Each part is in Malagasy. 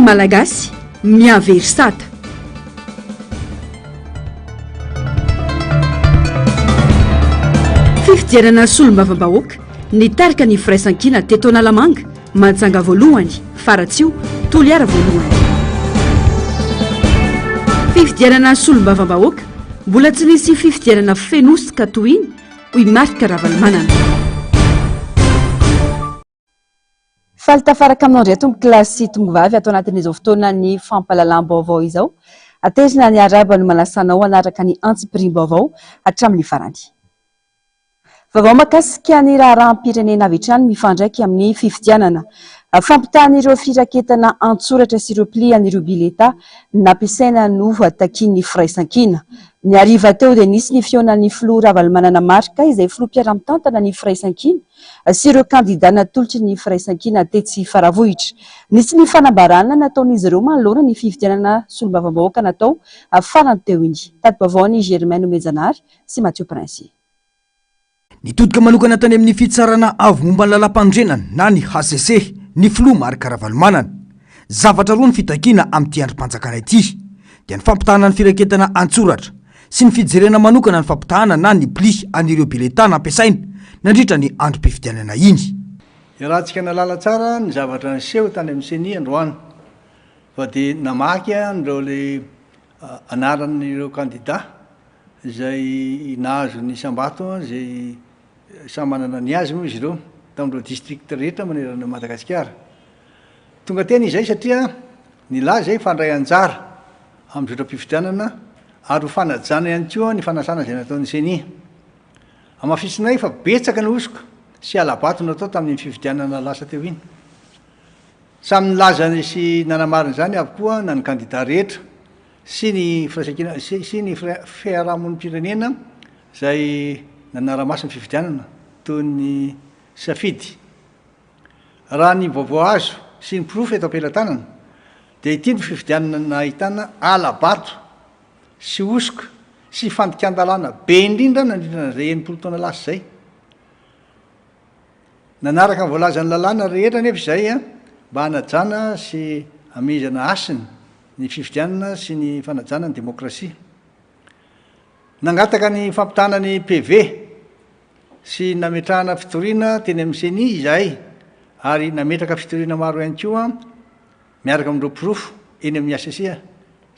Malagasy mihavery sata. Fifidianana solombavambahoaka nitarika ny firaisankina teto Analamanga, Mahajanga voalohany, Faratsiho, Toliara voalohany. Fifidianana solombavambahoaka, mbola tsy nisy fifidianana feno hosoka toy iny, hoy Marc Ravalomanana. Faly tafaraka aminao indray tompokolahy sy tompovavy ato anatin'izao fotoanan'ny fampahalalam-baovao izao. Aterina ny arahaba no manasa anao hanaraka ny antsipiriam-baovao hatramin'ny farany. Vaovao mahakasika ny raharaham-pirenena avy hatrany mifandraika amin'ny fifidianana. Fampitahan'ireo firaketana an-tsoratra sy ireo pli an'ireo biletà nampiasaina no takian'ny firaisankina. Ny hariva teo dia nisy ny fihaonan'ny filoha Ravalomanana Marc izay filoha mpiara-mitantana ny firaisankina sy ireo kandidà natolotry ny Firaisankina tetsy Faravohitra. Nisy ny fanambarana nataon'izy ireo manoloana ny fifidianana solombavambahoaka natao farany teo iny. Tati-baovaon'i Germain Nomenjanahary sy Mathieu Prince. Nitodika manokana tany amin'ny Fitsarana Avo momba ny Lalàmpanorenana na ny hcc ny filoha Marc Ravalomanana. Zavatra roa ny fitakiana amin'ity andrim-panjakana ity dia ny fampitahana ny firaketana an-tsoratra sy ny fijerena manokana ny fampitahana na ny pli an'ireo biletà nampiasaina nandritra ny androm-pifidianana iny. Iarahantsika nahalala tsara ny zavatra niseho tany amin'ny ceni androany fa dia namaky an'ireo le anaran'ireo kandida izay nahazo ny isam-bato izay samy manana ny azy moa izy ireo tamin'ireo district rehetra manerana an'i Madagasikara. Tonga teny izay satria nilaza izay fa handray anjara amin'ny zotram-pifidianana ary ho fanajana ihany koa ny fanasana izay nataon'ny Ceni. Hamafisinay fa betsaka ny hosoka sy hala-bato natao tamin'iny fifidianana lasa teo iny. Samy nilaza sy nanamarina izany avokoa na ny kandida rehetra sy ny firaisankina sy ny fiarahamonim-pirenena izay nanara-maso ny fifidianana toy ny safidy. Raha ny vaovao azo sy ny porofo eto am-pelatanana dia ity no fifidianana nahitana hala-bato sy hosoka sy fandikan-dalàna be indrindra nandritra an'izay 60 taona lasa izay. Nanaraka ny voalazan'ny lalàna rehetra anefa izay mba hanajana sy hamehezana hasina ny fifidianana sy ny fanajana ny demokrasia. Nangataka ny fampitana ny PV sy nametrahana fitoriana teny amin'ny Ceni izahay ary nametraka fitoriana maro ihany koa miaraka amin'ireo porofo eny amin'ny HCC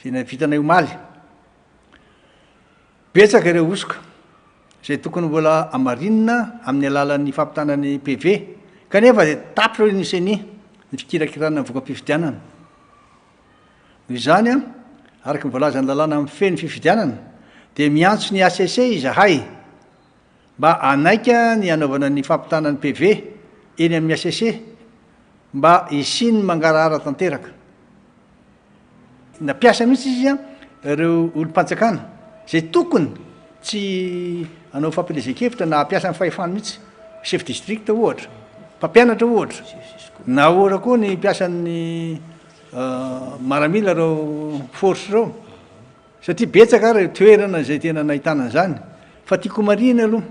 izay vitanay omaly. Betsaka ireo hosoka izay tokony mbola hamarinina amin'ny alalan'ny fampitana ny PV kanefa dia tapitra hoy ny Ceni ny fikirakirana ny voka-pifidianana. Noho izany, araka ny voalazan'ny lalàna mifehy ny fifidianana dia miantso ny HCC izahay mba hanaiky ny hanaovana ny fampitana ny PV eny amin'ny HCC mba hisian'ny mangarahara tanteraka. Nampiasa mihitsy izy ireo olom-panjakana izay tokony tsy hanao fampielezan-kevitra na hampiasa ny fahefany mihitsy, chef district ohatra, mpampianatra ohatra, na ohatra koa ny mpiasan'ny maramila ireo force ireo. Satria betsaka ary ireo toerana izay tena nahitana an'izany. Fa tiako homarihina aloha,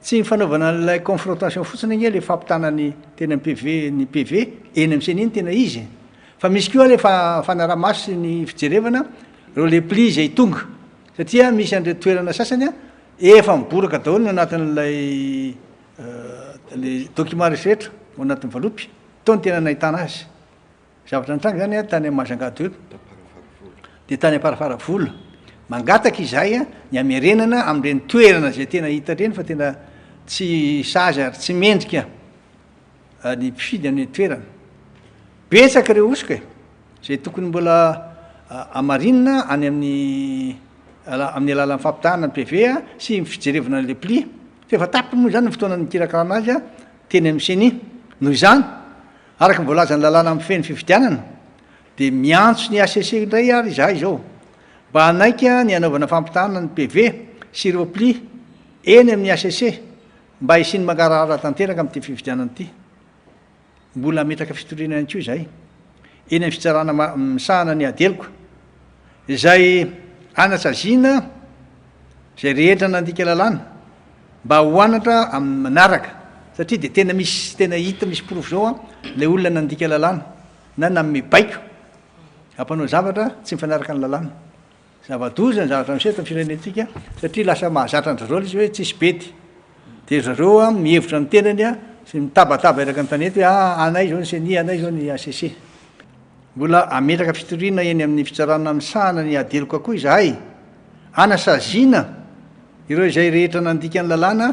tsy ny fanaovana an'ilay confrontation fotsiny ange ilay fampitana ny teny amin'ny PV, ny PV eny amin'ny ceni no tena izy e. Fa misy koa ilay fanaraha-maso sy ny fijerevana ireo les plis izay tonga. Satria misy an'ireo toerana sasany efa miboraka daholo ny anatin'ilay le document rehetra ao anatin'ny valopy. Tao no tena nahitana azy. Zavatra nitranga izany tany Majunga 2 dia tany Amparafaravola. Mangataka izahay ny hamerenana amin'ireny toerana izay tena hita ireny fa tena tsy sazy ary tsy mendrika ny mpifidy amin'ny toerana. Betsaka ireo hosoka e, izay tokony mbola hamarinina any amin'ny amin'ny alalan'ny fampitahana ny PV sy ny fijerevana an'ilay pli. Fa efa tapitra moa izany ny fotoana nikirakarana azy teny amin'ny Ceni. Noho izany, Araka ny voalazan'ny lalàna mifehy ny fifidianana dia miantso ny HCC indray ary izahay izao mba hanaiky ny hanaovana fampitahana ny PV sy ireo pli eny amin'ny HCC mba hisian'ny mangarahara tanteraka amin'ity fifidianana ity. Mbola hametraka fitoriana ihany koa izahay eny amin'ny fitsarana misahana ny ady heloka izay hanasaziana izay rehetra nandika lalàna mba ho anatra amin'ny manaraka satria dia tena misy tena hita misy porofo zao an, ilay olona nandika lalàna na nanome baiko. hampanao zavatra tsy mifanaraka ny lalàna. Zava-doza ny zavatra miseho eto amin'ny firenentsika satria lasa mahazatra an-dry zareo ilay izy hoe tsisy bedy. Dia ry zareo mihevitra ny tenany sy mitabataba eraky ny tanety hoe ah anay izao ny ceni, anay izao ny HCC. Mbola hametraka fitoriana eny amin'ny fitsarana misahana ny ady heloka koa izahay hanasaziana ireo izay rehetra nandika ny lalàna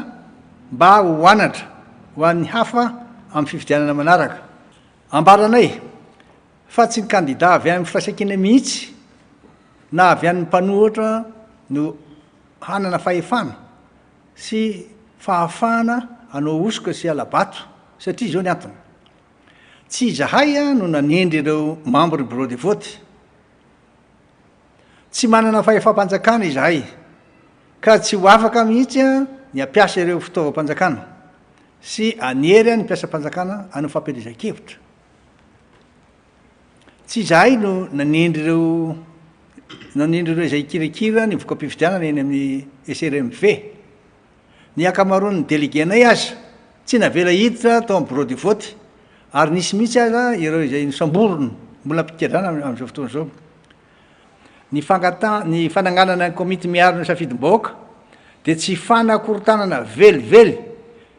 mba ho anatra ho an'ny hafa amin'ny fifidianana manaraka. Ambaranay fa tsy ny kandida avy any amin'ny firaisankina mihitsy na avy any mpanohitra no hanana fahefana sy fahafahana hanao hosoka sy hala-bato satria izao ny antony, tsy izahay no nanendry ireo membre bureau de vote, tsy manana fahefam-panjakana izahay ka tsy ho afaka mihitsy ny hampiasa ireo fitaovam-panjakana sy hanery ny mpiasam-panjakana hanao fampielezan-kevitra. Tsy izahay no nanendry ireo nanendry ireo izay hikirakira ny voka-pifidianana eny amin'ny SRMV. Ny ankamaroan'ny délégué-nay aza tsy navela hiditra tao amin'ny bureau de vote ary nisy mihitsy aza ireo izay nosamborina mbola am-pigadrana amin'izao fotoana izao. Ny fangata- ny fananganana ny komity miaro ny safidim-bahoaka dia tsy fanakorontanana velively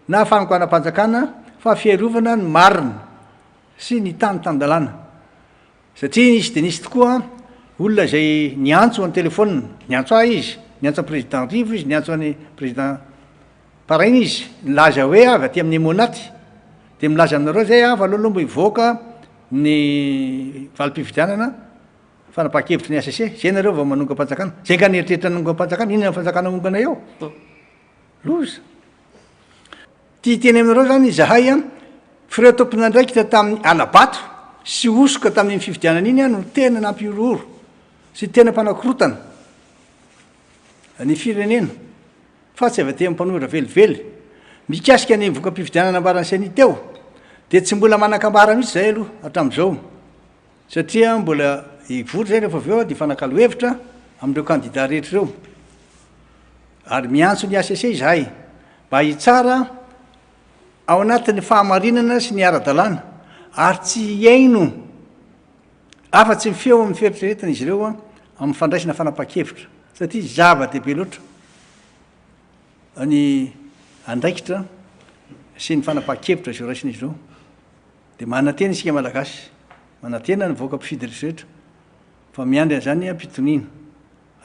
na fanonganam-panjakana fa fiarovana ny marina sy ny tany tan-dalàna. Satria nisy dia nisy tokoa olona izay niantso an-telefaonina, niantso ahy izy, niantso an'i Président Rivo izy, niantso an'i Président Paraina izy, nilaza hoe avy aty amin'ny Emmo-Nat, dia milaza aminareo izay aho fa aleo aloha mba hivoaka ny valim-pifidianana fanapahan-kevitry ny HCC, izay nareo vao manongam-panjakana. Izay nga nieritreritra hanongam-panjakana, inona ny fanjakana ahongana eo? Loza. Tia hiteny aminareo izany izahay an, f'ireo tompon'andraikitra tamin'ny hala-bato sy hosoka tamin'iny fifidianana iny no tena nampihorohoro sy tena mpanakorotana ny firenena fa tsy avy aty amin'ny mpanohitra velively. Mikasika ny voka-pifidianana nambaran'ny ceni teo dia tsy mbola manan-kambara mihitsy izahay aloha hatramin'izao satria mbola hivory izay rehefa avy eo dia hifanakalo hevitra amin'ireo kandida rehetra ireo ary miantso ny HCC izahay Mba hitsara ao anatin'ny fahamarinana sy ny ara-dalàna, ary tsy hihaino afa-tsy ny feo amin'ny fieritreretana izy ireo amin'ny fandraisana fanapahan-kevitra, satria zava-dehibe loatra ny andraikitra sy ny fanapahan-kevitra izay raisin'izy ireo. Dia manantena isika Malagasy, manantena ny vahoaka mpifidy rehetra fa miandry an'izany am-pitoniana.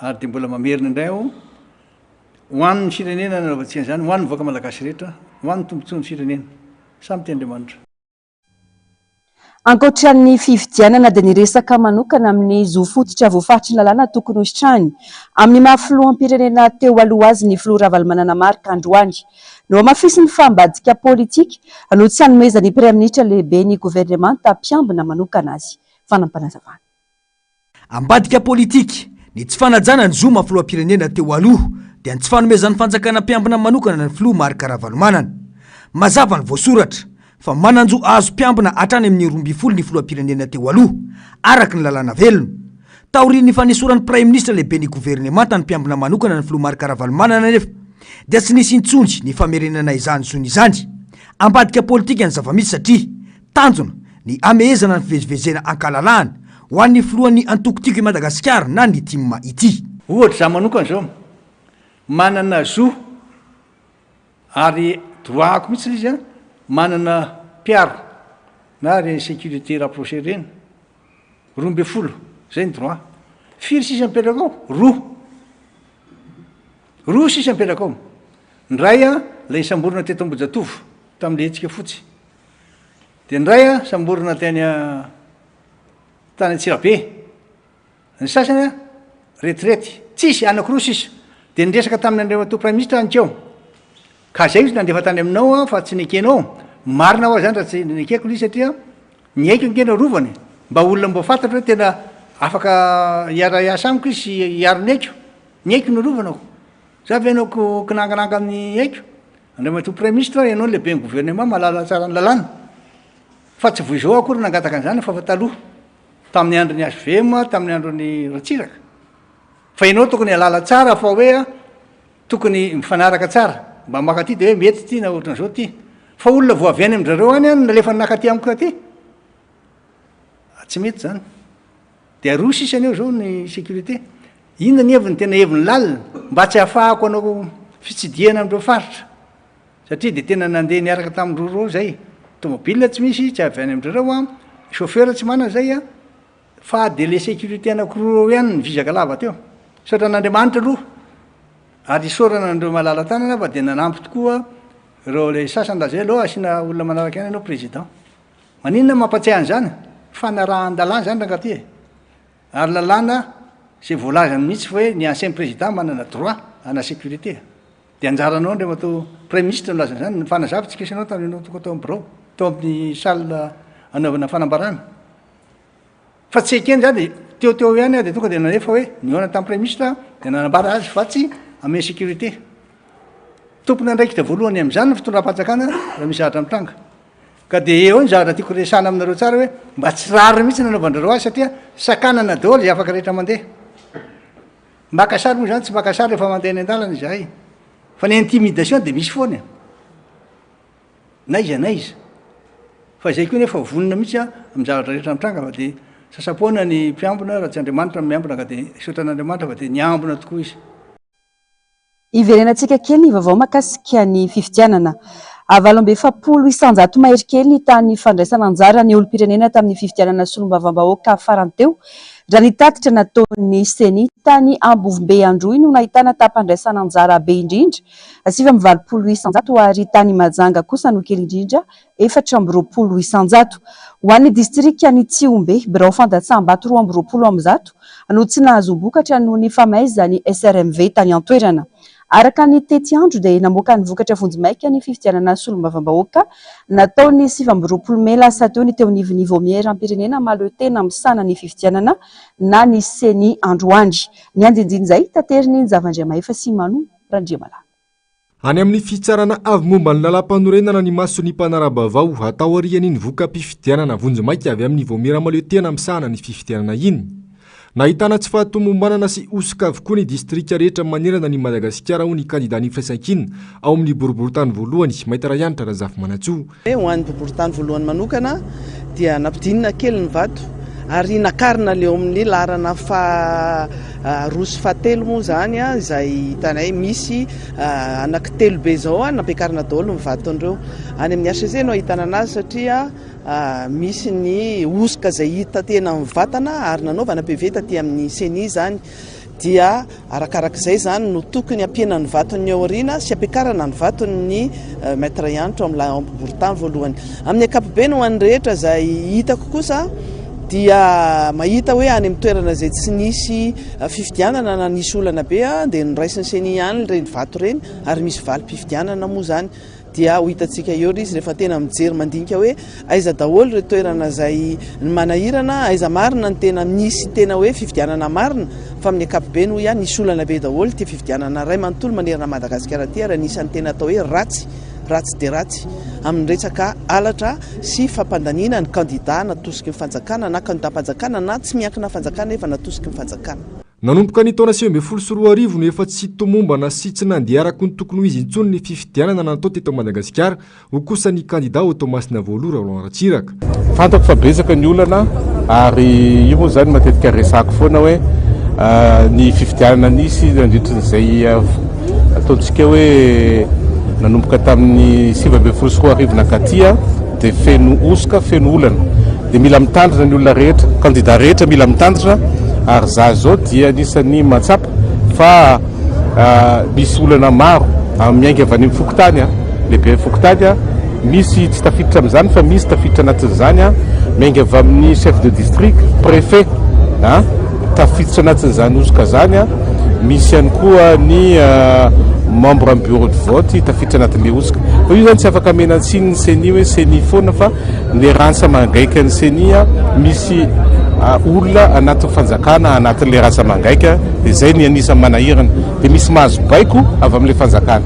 Ary dia mbola mamerina indray aho, Ho an'ny firenena nanaovantsika an'izany, ho an'ny vahoaka malagasy rehetra, ho an'ny tombontsoan'ny firenena. Samy tia Andriamanitra. Ankoatra ny fifidianana dia niresaka manokana amin'ny zo fototra voafaritry ny lalàna tokony hositrahiny amin'ny maha filoham-pirenena teo aloha azy ny filoha Ravalomanana Marc androany. Nohamafisiny fa ambadika politika no tsy hanomezan'ny praiminisitra lehiben'ny governemanta mpiambina manokana azy. Fanampinazavana. Ambadika politika, ny tsy fanajana ny zo maha filoham-pirenena teo aloha dia ny tsy fanomezan'ny fanjakana mpiambina manokana ny filoha Marc Ravalomanana. Mazava ny voasoratra fa manan-jo hahazo mpiambina hatrany amin'ny 12 ny filoham-pirenena teo aloha, araka ny lalàna velona. Taorian'ny fanesoran'ny praiminisitra lehiben'ny governemanta ny mpiambina manokana ny filoha Marc Ravalomanana anefa dia tsy nisy intsony ny famerenana izany zony izany. Ambadika politika ny zava-misy satria Tanjona ny hamehezana ny fivezivezena ankalalahana ho an'ny filohan'ny antoko Tiako i Madagasikara na ny tim ity. Ohatra, izaho manokana izao, manana zo ary droit-ko mihitsy ilay izy an, manana mpiaro na ireny sécurité rapprochée ireny, 12, izay ny droit. Firy sisa mipetraka ao? Roa. Roa sisa mipetraka ao. Ny iray an, ilay nisamborina teto Ambohijatovo tamin'ilay hetsika fotsy. Dia ny iray an, samborina teny tany Antsirabe. Ny sasany an, retirety. Tsisy, anankiroa sisa. Dia niresaka tamin'ny Andriamatoa Praiminisitra aho nikeo. Ka zay izy nandefa tany aminao aho fa tsy nekenao. Marina hoa zany raha tsy nekeko ilay izy satria ny aiko ange no arovana e. Mba olona mba fantatro hoe tena afaka hiara-hiasa amiko izy sy hiaro ny aiko. Ny aiko no arovana ko. Za ve hanao kinangananga amin'ny aiko? Andriamatoa Praiminisitra, ianao no lehiben'ny gouvernement mahalala tsara ny lalàna. Fa tsy vao izao akory nangataka an'izany fa efa taloha. Tamin'ny andron'ny HVM, tamin'ny andron'ny Ratsiraka. Fa ianao tokony hahalala tsara fa hoe tokony mifanaraka tsara. Mba maka aty dia hoe mety ity na ohatran'izao ity. Fa olona vao avy any amin-dry zareo any no nalefany naka aty amiko aty. Tsy mety izany. Dia roa sisa anie zao ny sécurité. Inona ny heviny, tena heviny lalina, mba tsy hahafahako hanao fitsidihana amin'ireo faritra. Satria dia tena nandeha niaraka tamin'ny roro zay. Tomobile tsy misy, tsy avy any amin-dry zareo an, chauffeur tsy manana zay an, fa dia le sécurité anankiroa ireo ihany no vizaka lava teo. Misaotra an'Andriamanitra aloha, ary isaorana an'ireo malala-tanana fa dia nanampy tokoa ireo le sasany lazainy aloha asiana olona manaraka ihany ianao président. Maninona mampatsiahy an'izany? Fanarahan-dalàna izany rangahy ty e! Ary lalàna izay voalazany mihitsy fa hoe ny ancien président manana droit ana sécurité. Dia anjaranao Andriamatoa Praiminisitra no milaza an'izany, nifanazava tsika sy ianao tamin'ny ianao tonga tao amin'ny birao, tao amin'ny salle anaovana fanambarana. Fa tsy ekeny izany dia teo teo ihany aho dia tonga dia nanefa hoe nihaona tamin'ny Praiminisitra aho dia nanambara azy fa tsy hanome sécurité. Tompon'andraikitra voalohany amin'izany ny fitondram-panjakana raha misy zavatra mitranga. Ka dia eo ny zavatra tiako resahana aminareo tsara hoe mba tsy rariny mihitsy ny nanaovan-drareo azy satria sakanana daholo izay afaka rehetra mandeha. Maka sary moa izany tsy maka sary rehefa mandeha any an-dalana izahay. Fa ny intimidation dia misy foana e. N'aiza n'aiza. Fa izay koa nefa vonona mihitsy aho amin'ny zavatra rehetra mitranga fa dia sasa-poana ny mpiambina raha tsy Andriamanitra no miambina ka dia misaotra an'Andriamanitra fa dia niambina tokoa izy. Hiverenantsika kely ny vaovao mahakasika ny fifidianana. 48% mahery kely ny tahan'ny fandraisana anjara ny olom-pirenena tamin'ny fifidianana solombavambahoaka farany teo, raha ny tatitra nataon'ny Ceni. Tany Ambovombe Androy no nahitana taham-pandraisana anjara be indrindra, 89%, ary tany Mahajanga kosa no kely indrindra, 24%. Ho an'ny distrikan'i Tsihombe, birao fandatsaham-bato 122 no tsy nahazoam-bokatra noho ny famaizan'ny SRMV tany an-toerana. Araka ny tetiandro dia namoaka ny vokatra vonjimaika ny fifidianana solombavambahoaka natao ny 29 mey lasa teo ny teo anivon'ny Vaomieram-pirenena mahaleo tena misahana ny fifidianana na ny Ceni androany. Ny andinindin'izay, taterin'i Njava Andriamahefa sy Mano Randriamalala. Any amin'ny Fitsarana avo momba ny lalàmpanorenana ny mason'ny mpanara-baovao taorian'iny voka-pifidianana vonjimaika avy amin'ny Vaomiera mahaleo tena misahana ny fifidianana iny. Nahitana tsy fahatomombanana sy hosoka avokoa ny distrika rehetra manerana an'i Madagasikara hoy ny kandidan'ny Firaisankina ao amin'ny boriborintany voalohany, Maître Hanitra Razafimanantsoa. Ho an'ny boriborintany voalohany manokana dia nampidinina kely ny vato ary nakarina ilay eo amin'ny laharana faha roa sy fahatelo moa izany izay hitanay misy anankitelo be izao nampiakarina daholo ny vaton'ireo. Any amin'ny HCC no ahitana anazy satria misy ny hosoka izay hita tena mivantana ary nanaovana PV taty amin'ny Ceni izany. Dia arakarak'izay izany no tokony hampiana ny vaton'ny ao aoriana sy hampiakarana ny vaton'ny Maître Hanitra ao amin'ilay ampovoan-tany voalohany. Amin'ny ankapobeny ho an'ny rehetra izay hitako kosa dia mahita hoe any amin'ny toerana izay tsy nisy fifidianana na nisy olana be dia noraisin'ny Ceni ihany ireny vato ireny ary misy valim-pifidianana moa izany. Dia ho hitantsika eo ry izy rehefa tena mijery mandinika hoe aiza daholo ireo toerana izay ny manahirana, aiza marina ny tena misy tena hoe fifidianana marina, fa amin'ny ankapobeny hoy aho nisy olana be daholo ity fifidianana iray manontolo manerana an'i Madagasikara ity ary anisan'ny tena atao hoe ratsy, ratsy dia ratsy amin'ny resaka halatra sy fampandaniana ny kandida natosiky ny fanjakana na kandidam-panjakana na tsy miankina fanjakana nefa natosiky ny fanjakana. Nanomboka ny taona 2019 no efa tsy tomombana sy tsy nandeha araka ny tokony ho izy intsony ny fifidianana natao teto Madagasikara, hoy kosa ny kandida ao Toamasina voaloha Roland Ratsiraka. Fantako fa betsaka ny olana ary io moa izany matetika resahako foana hoe ny fifidianana nisy nandritra izay ataontsika hoe nanomboka tamin'ny 2019 nankaty dia feno hosoka, feno olana. Dia mila mitandrina ny olona rehetra, kandida rehetra mila mitandrina ary za zao dia anisan'ny mahatsapa fa misy olana maro miainga avy any amin'ny fokontany, lehiben'ny fokontany, misy tsy tafiditra amin'izany fa misy tafiditra anatin'izany, miainga avy amin'ny chef de district, préfet, tafiditra anatin'izany hosoka izany, misy ihany koa ny membre amin'ny bureau de vote tafiditra anatin'ilay hosoka. Fa io izany tsy afaka amena tsiny ny ceni hoe ceni foana fa Ny rantsa mangaika ny ceni misy olona anatin'ny fanjakana anatin'ilay rantsa mangaika dia izay ny anisan'ny manahirana dia misy mahazo baiko avy amin'ilay fanjakana.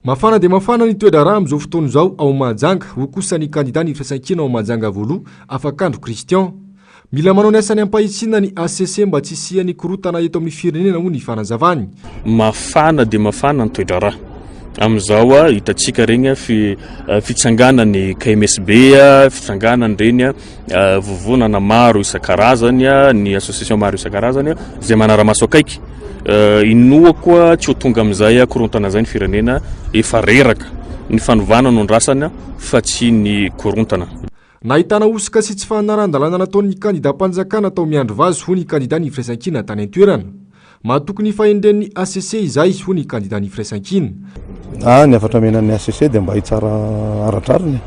Mafana dia mafana ny toe-draharaha amin'izao fotoana izao ao Mahajanga, hoy kosa ny kandida ny Firaisankina ao Mahajanga voaloha, Afakandro Christian. Mila manao ny asany am-pahitsiana ny hcc mba tsy hisian'ny korontana eto amin'ny firenena, hoy ny fanazavany. Mafana dia mafana ny toe-draharaha. Amin'izao hitantsika ireny fitsanganan'ny KMSB, fitsanganan'ireny vovonana maro isan-karazany, ny association maro isan-karazany izay manara-maso akaiky. Inoako tsy ho tonga amin'izay korontana izay ny firenena, efa reraka. Ny fanovana no andrasana fa tsy ny korontana. Nahitana hosoka sy tsy fanarahan-dalàna nataon'ny kandidam-panjakana tao Miandrivazo hoy ny kandidan'ny Firaisankina tany an-toerana. Mahatoky ny fahendren'ny hcc izahay hoy ny kandidan'ny Firaisankina. Ah, ny hafatra omena ny hcc dia mba hitsara ara-drariny e!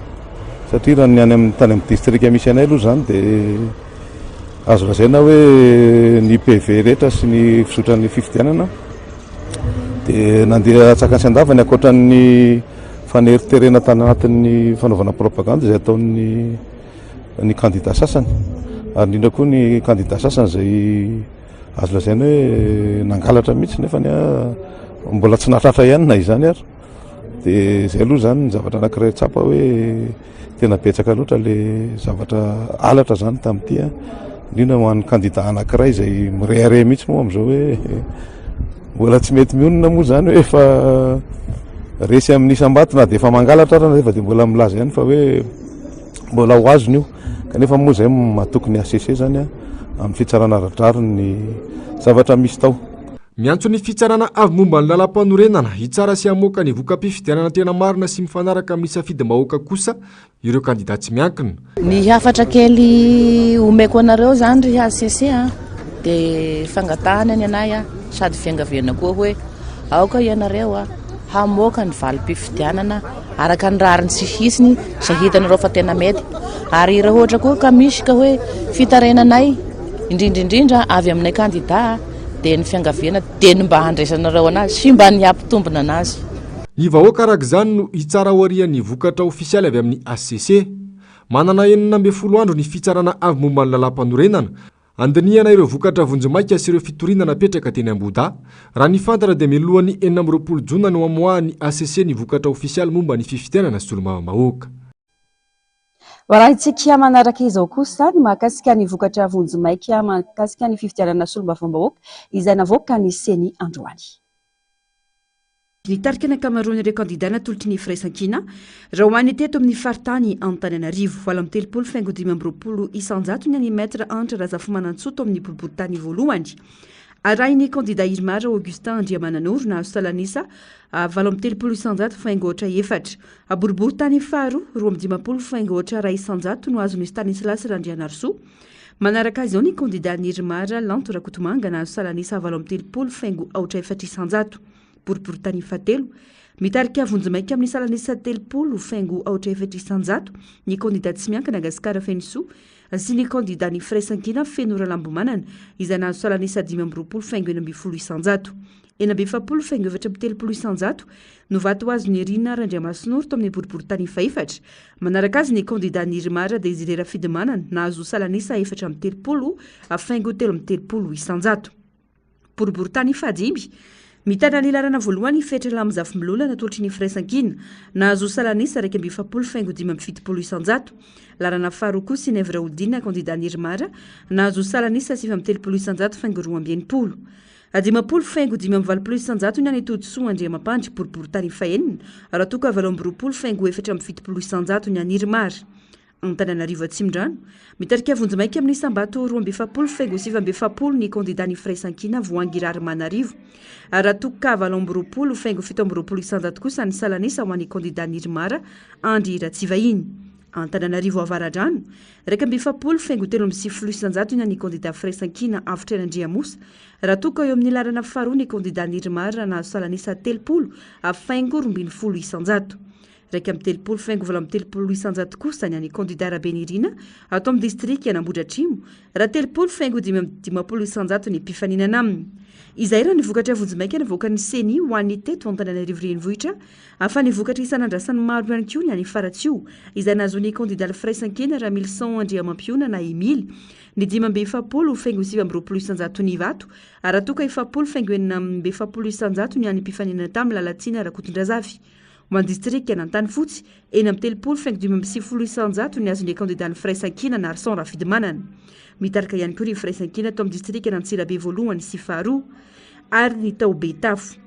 Satria raha ny any amin'ny tany amin'ny distrika misy anay aloha izany dia azo lazaina hoe ny PV rehetra sy ny fizotran'ny fifidianana dia nandeha antsakany sy andavany ankoatran'ny faneriterena tany anatin'ny fanaovana propagandy izay ataon'ny ny kandida sasany ary indrindra koa ny kandida sasany izay azo lazaina hoe nangalatra mihitsy nefa ny mbola tsy nahatratra ihany na izany ary dia izay aloha izany ny zavatra anankiray tsapa hoe tena betsaka loatra le zavatra halatra zany tamin'ity a, indrindra ho an'ny kandida anankiray izay mirehareha mihitsy moa amin'izao hoe mbola tsy mety mionona moa zany hoe efa resy amin'ny isam-bato na dia efa mangalatra ara nefa dia mbola milaza ihany fa hoe mbola ho azony io kanefa moa zay matoky ny HCC zany a amin'ny fitsarana ara-drariny ny zavatra misy tao. Miantso ny Fitsarana Avo momba ny Lalàmpanorenana hitsara sy hamoaka ny voka-pifidianana tena marina sy mifanaraka amin'ny safidim-bahoaka kosa ireo kandidà tsy miankina. Ny hafatra kely omeko anareo zany ry HCC a, de fangatahana ny anay a, sady fiangaviana koa hoe aoka ianareo a hamoaka ny valim-pifidianana araka ny rariny sy hitsiny izay hitanareo fa tena mety, ary raha ohatra koa ka misy ka hoe fitarainanay indrindra indrindra avy aminay kandida dia ny fiangaviana dia ny mba handraisanareo anazy sy mba ny hampitombina anazy. Ny vahoaka araka izany no hitsara aorian'ny vokatra ofisialy avy amin'ny hcc. Manana 16 andro ny fitsarana avo momba ny lalàmpanorenana, handinihana ireo vokatra vonjimaika sy ireo fitoriana napetraka teny Ambohidahy. Raha ny fantatra dia mialohan'ny 26 jona no hamoahan'ny hcc ny vokatra ofisialy momba ny fifidianana solombavambahoaka. Hoarahintsika manaraka izao kosa ny mahakasika ny vokatra vonjimaika mahakasika ny fifidianana solombavambahoaka izay navoakan'ny Ceni androany. Nitarika ny ankamaroan'ireo kandidà natolotry ny Firaisankina raha ho an'ny teto amin'ny faritany Antananarivo. 38 faingo 25 isan-jato ny an'i Maître Hanitra Razafimanantsoa tao amin'ny boriborintany voalohany. Arahin'ny kandidà Irmar Augustin Andriamananoro nahazo salan'isa 38% faingo aotra efatra. Boriborintany faharoa, 52 faingo aotra iray isan-jato no azon'i Stanislas Randrianarisoa. Manaraka azy eo ny kandidà Nirmar Lanto Rakotomanga nahazo salan'isa 38 faingo aotra efatra isan-jato. Boriborintany fahatelo, mitarika vonjimaika amin'ny salan'isa 30 faingo aotra efatra isan-jato ny kandidà tsy miankina Gasikara Fenosoa sy ny kandidà ny Firaisankina Feno Ralambomanana izay nahazo salan'isa 25 faingo 16 isan-jato. 46 faingo 34 isan-jato no vato azon'i Rina Randriamasinoro tao amin'ny boriborintany fahefatra. Manaraka azy ny kandidà Nirmar Désiré Rafidimanana nahazo salan'isa 34 faingo 33 isan-jato. Boriborintany fahadimy, mitana ny laharana voalohany i Fetra Lamy Zafimilona natolotry ny Firaisankina, nahazo salan'isa 41 faingo 75 isan-jato. Laharana faharoa kosa i Naivo Raholdina kandidà Nirmar nahazo salan'isa 39 isan-jato faingo 62. 50 faingo 85 isan-jato ny any Todisoa Andriamampandry, boriborintany fahenina, raha toa ka 28 faingo 74 isan-jato ny any Irmar. Antananarivo Atsimondrano, mitarika vonjimaika amin'ny isam-bato 42 faingo 49 ny kandidan'ny Firaisankina Voahangy Raharimanarivo, raha toa ka 28 faingo 27 isan-jato kosa ny salan'isa ho an'ny kandidan'ny Irmar Andry Ratsivahiny. Antananarivo Avaradrano, 41 faingo 93% ny an'ny kandida Firaisankina Avotra Randriamosa, raha toa ka eo amin'ny laharana faharoa ny kandida Nirmar nahazo salan'isa 30 faingo 12 isanjato. 31 faingo 38 isanjato kosa ny an'ny kandida Rabenirina ato amin'ny distrikan'Ambohidratrimo, raha 30 faingo 55 isanjato ny mpifaninana aminy. Izay raha ny vokatra vonjimaika navoakan'ny Ceni ho an'ny teto Antananarivo Renivohitra Fa ny vokatra isan'andrasan'ny maro ihany koa ny any Faratsiho, izay nahazoan'ny kandidà Firaisankina Ramilison Andriamampiona na Emily, ny 45 faingo 29 isan-jaton'ny vato, raha toa ka 40 faingo 46 isan-jato ny an'ny mpifaninana tamin'i Lalatiana Rakotondrazafy. Ho an'ny distrikan'Antanifotsy, 36 faingo 95 isan-jato ny azon'ny kandidàn'ny Firaisankina Narson Rafidimanana. Mitarika ihany koa ny Firaisankina tao amin'ny distrikan'Antsirabe voalohany sy faharoa ary ny tao Betafo.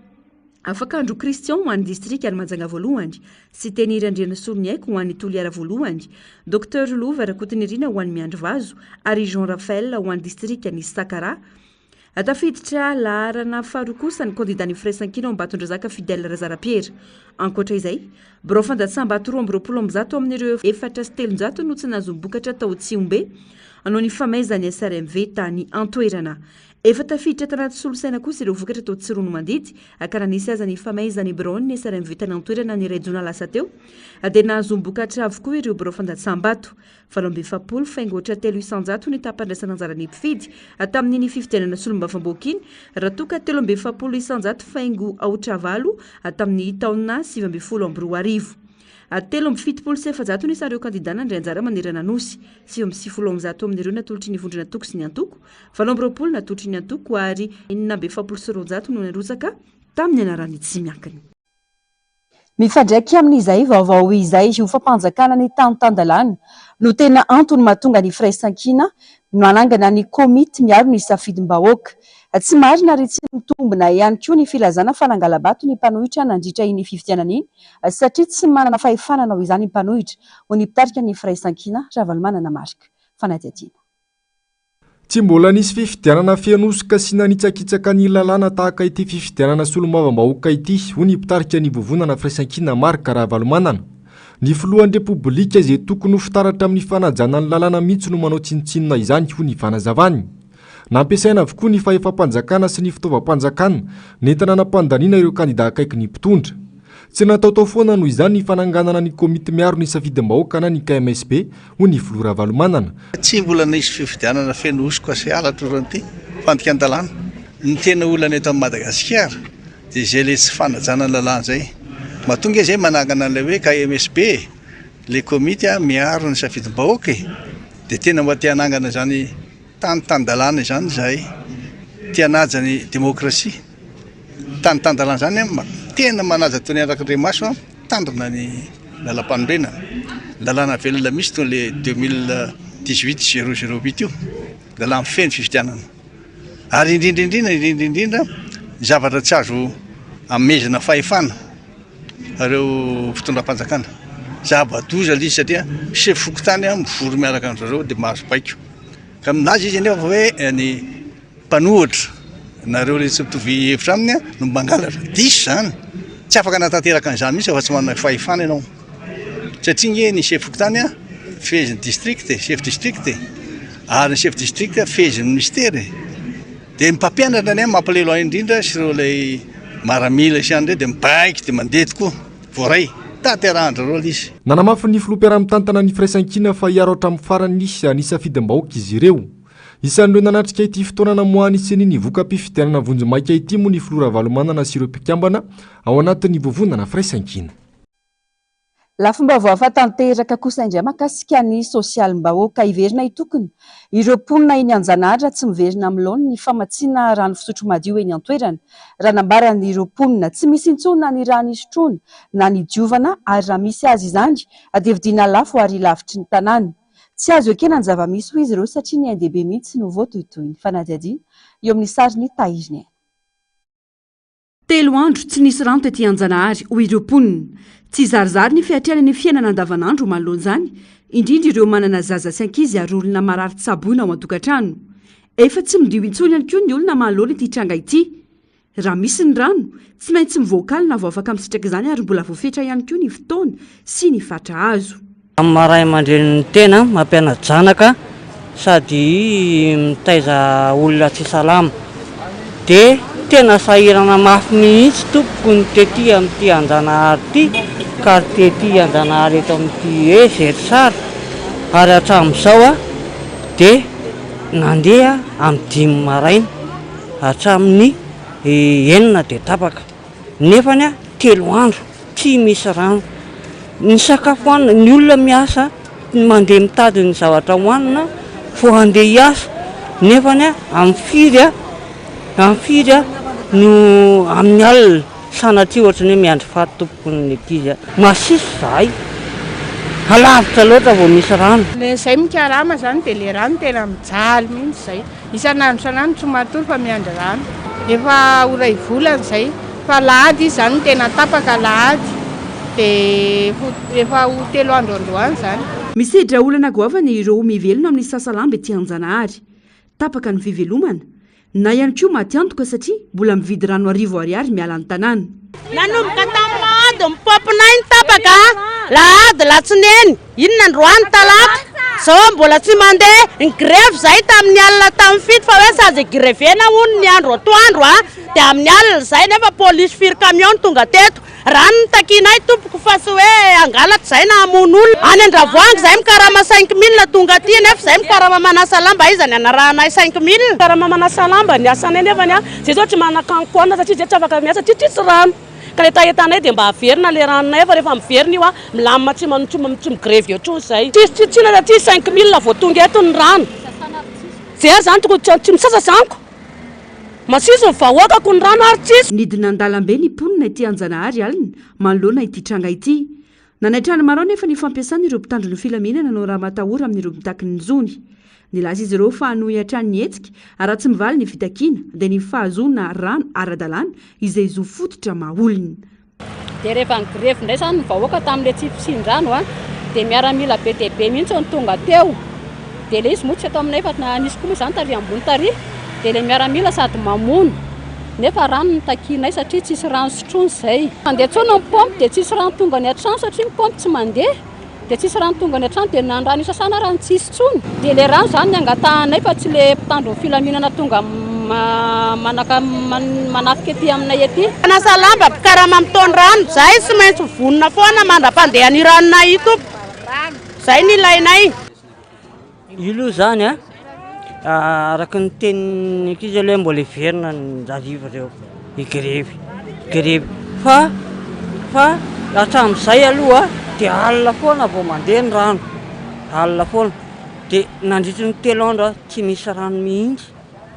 Afakandro Christian ho an'ny distrikan'i Mahajanga voalohany, Siteny Randrianasoloniaiko ho an'i Toliara voalohany, Docteur Lova Rakotonirina ho an'i Miandrivazo ary Jean Raphaël ho an'ny distrikan'i Sakaraha. Tafiditra laharana faharoa kosa ny kandidan'ny Firaisankina ao Ambatondrazaka Fidèle Razarapiera. Ankoatra izay, birao fandatsaham-bato 122 amin'ireo 304 no tsy nahazoam-bokatra tao Tsihombe noho ny famaizan'ny SRMV tany an-toerana. Efa tafiditra tanaty solosaina kosa ireo vokatra tao Tsiroanomandidy ka raha nisy aza ny famaizan'ny biraon'ny SRMV tany an-toerana ny iray jona lasa teo dia nahazoam-bokatra avokoa ireo birao fandatsaham-bato. 48 faingo ohatra 3% ny taham-pandraisana anjaran'ny mpifidy tamin'iny fifidianana solombavambahoaka iny raha toa ka 43% faingo aotra valo tamin'ny taona 2019. 473 ny isan'ireo kandidà nandray anjara manerana Nosy. 199 amin'ireo natolotry ny vondrona antoko sy ny antoko, 28 natolotry ny antoko ary 246 no nirotsaka tamin'ny anaran'ny tsy miankina. Mifandraika amin'izay vaovao izay, ho fampanjakana ny tany tan-dalàna no tena antony mahatonga ny Firaisankina manangana ny komity miaro ny safidim-bahoaka. Tsy marina ary tsy mitombina ihany koa ny filazana fa nangala-bato ny mpanohitra nandritra iny fifidianana iny satria tsy manana fahefana hanao izany ny mpanohitra, hoy ny mpitarika ny Firaisankina, Ravalomanana Marc. Fanadihadiana. Tsy mbola nisy fifidianana feno hosoka sy nanitsakitsaka ny lalàna tahaka ity fifidianana solombavambahoaka ity, hoy ny mpitarika ny Vovonana Firaisankina Marc Ravalomanana. Ny filohan'ny Repoblika izay tokony ho fitaratra amin'ny fanajana ny lalàna mihitsy no manao tsinontsinona izany, hoy ny fanazavany. Nampiasaina avokoa ny fahefam-panjakana sy ny fitaovam-panjakana nentina nampandaniana ireo kandida akaiky ny mpitondra. Tsy nataotao foana noho izany ny fananganana ny komity miaro ny safidim-bahoaka na ny KMSB, hoy ny filoha Ravalomanana. Tsy mbola nisy fifidianana feno hosoka sy halatra ohatran'ity, fandikan-dalàna. Ny tena olana eto amin'i Madagasikara dia izay ilay tsy fanajana ny lalàna izay. Matoa ange izay manangana an'ilay hoe KMSB e, ilay komity miaro ny safidim-bahoaka e, dia tena mba te hanangana izany Tany tan-dalàna izany izahay, te hanaja ny demokrasia. Tany tan-dalàna izany, tena manaja toy ny anakandriamaso, mitandrina ny lalampanorenana. Lalàna velona mihitsy toy ilay 2018 008 io, lalàna mifehy ny fifidianana. Ary indrindra indrindra, indrindra indrindra, ny zavatra tsy azo amehezana fahefana ireo fitondram-panjakana. Zava-doza ilay izy satria sefo fokontany mivory miaraka amin-dry zareo dia mahazo baiko. Ka milaza izy anefa fa hoe ny mpanohitra nareo le tsy mitovy hevitra aminy no mangalatra. Diso izany. Tsy afaka hanatanteraka an'izany mihitsy fa tsy manana fahefana ianao. Satria nge ny chef fokontany fehezin'ny district e, chef district e. Ary ny chef district fehezin'ny ministera e. Dia ny mpampianatra anie mampalahelo ahy indrindra sy ireo ilay maramila sy any ireo dia mibaiko dia mandeha tokoa. Voaray. Tanterahan-dry zareo ilay izy. Nanamafy ny filoha mpiara-mitantana ny Firaisankina fa hiaro hatramin'ny farany ny safidim-bahoaka izy ireo. Isan'ireo nanatrika ity fotoana namoahan'ny Ceni ny voka-pifidianana vonjimaika ity moa ny filoha Ravalomanana sy ireo mpikambana ao anatin'ny vovonana Firaisankina. Lafim-baovao hafa tanteraka kosa indray mahakasika ny sosialim-bahoaka. Hiverina hitokona ireo mponina eny Anjanahary raha tsy miverina amin'ny laoniny ny famatsiana rano fisotro madio eny an-toerana. Raha nambaran'ireo mponina, tsy misy intsony na ny rano hisotroana na ny hidiovana ary raha misy azy izany dia vidiana lafo ary lavitry ny tanàna. Tsy azo ekena ny zava-misy hoy izy ireo satria ny ain-dehibe mihitsy no voatohitohin'ny fanadihadiana eo amin'ny sarin'ny tahirin'aina. Telo andro tsy nisy rano tety Anjanahary, hoy ireo mponina. Tsy zarizary ny fiatrehana ny fiainana andavanandro manoloana izany, indrindra ireo manana zaza sy ankizy ary olona marary tsaboina ao an-tokantrano. Efa tsy midio intsony ihany koa ny olona manoloana ity tranga ity. Raha misy ny rano, tsy maintsy mivoaka alina vao afaka misitraka izany ary mbola voafetra ihany koa ny fotoana sy ny fatra azo. Amin'ny maha ray aman-drenin'ny tena, mampiana-janaka sady mitaiza olona tsy salama dia tena sahirana mafy mihitsy tompoko ny tety amin'ity Anjanahary ity, quartier ity Anjanahary eto amin'ity Ezersara ary hatramin'izao dia Nandeha amin'ny dimy maraina hatramin'ny enina dia tapaka. Nefany telo andro tsy misy rano. Ny sakafo hohanina, ny olona miasa mandeha mitady ny zavatra hohanina vao handeha hiasa. Nefany amin'ny firy amin'ny firy no amin'ny alina. Sanatria ohatry ny hoe miandry faty tompoko ny ankizy a. Masiso zahay. Alavitra loatra vao misy rano. Le zay mikarama zany de le rano tena mijaly mihitsy zay. Isan'andro isan'andro tsy matory fa miandry rano. Efa ho ray volana zay. Fa alahady izy izany no tena tapaka alahady dia efa ho telo andro androany izany. Misedra olana goavana ireo mivelona amin'ny sasalambo ety Anjanahary. Tapaka ny fivelomana, na ihany koa maty antoka satria mbola mividy rano arivo ariary miala ny tanàna. Nanomboka tamin'ny lahady ny paompinay no tapaka, lahady, latsinainy, inona androany talata, zao mbola tsy mandeha, ny grevy zay tamin'ny alina tamin'ny fito fa hoe sazy grevena hono ny andro atoandro a, dia amin'ny alina zay nefa polisy firy camion no tonga teto, Rano no takianay tompoko fa tsy hoe hangalatra izay na hamono olona. Any Andravoahangy izay mikarama 5000 tonga aty nefa izay mikarama manasa lamba aiza ny hanarahanay 5000. Karama manasa lamba ny asanay nefany a, zay zao tsy manan-kankohanina satria zay tsy afaka miasa satria tsisy rano. Ka le hetahetanay dia mba averina le ranonay fa rehefa miverina io a, milamina tsy tsy migrevy eo intsony zay. Tsisy tsitsiana satria 5000 vao tonga eto ny rano. Very zany tokony tsy misasa zany ko. Masiso ny vahoakako ny rano ary tsisy. Nidina an-dalambe ny mponina ety Anjanahary alina manoloana ity tranga ity. Nanaitra ny maro anefa ny fampiasana ireo mpitandro ny filaminana hanao ramatahora amin'ireo mitaky ny zony. Nilaza izy ireo fa hanohy hatrany ny hetsika raha tsy mivaly ny fitakiana dia ny fahazoana rano ara-dalàna izay zo fototra maha olona. Dia rehefa nigrevy indray izany ny vahoaka tamin'ilay tsy fisian-drano dia miaramila be dia be mihitsy no tonga teo. Dia ilay izy moa tsy eto aminay fa nisy koa moa izany tary ambony tary. Dia ilay miaramila sady mamono nefa rano no takianay satria tsisy rano sotroina izay. Mandeha intsony ny paompy dia tsisy rano tonga any an-trano satria ny paompy tsy mandeha. Dia tsisy rano tonga any an-trano dia na ny rano isasana ara no tsisy intsony. Dia ilay rano izany ny angatahanay fa tsy ilay mpitandro ny filaminana tonga manaka manafika ety aminay ety. Mpanasa lamba, mpikarama mitaony rano, zahay tsy maintsy vonona foana mandra-pandehan'io ranonay io tompoko. Zay no ilainay. Io aloha izany an, araka ny tenin'ny ankizy aloha hoe mbola hiverina ny hariva ireo higrevy, grevy fa fa hatramin'izay aloha dia alina foana vao mandeha ny rano, alina foana, dia nandritry ny telo andro tsy nisy rano mihitsy.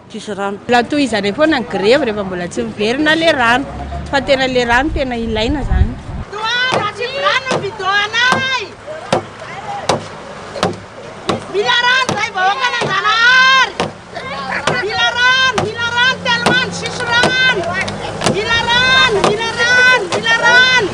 Tsisy rano. Mbola tohizanay foana ny grevy rehefa mbola tsy miverina le rano fa tena le rano tena ilaina zany. Tohano, asivo rano ny bidon anay. Mila rano zay vahoakan'Anjanahary. Mila rano, mila rano tellement tsisy rano. Mila rano, mila rano, mila rano.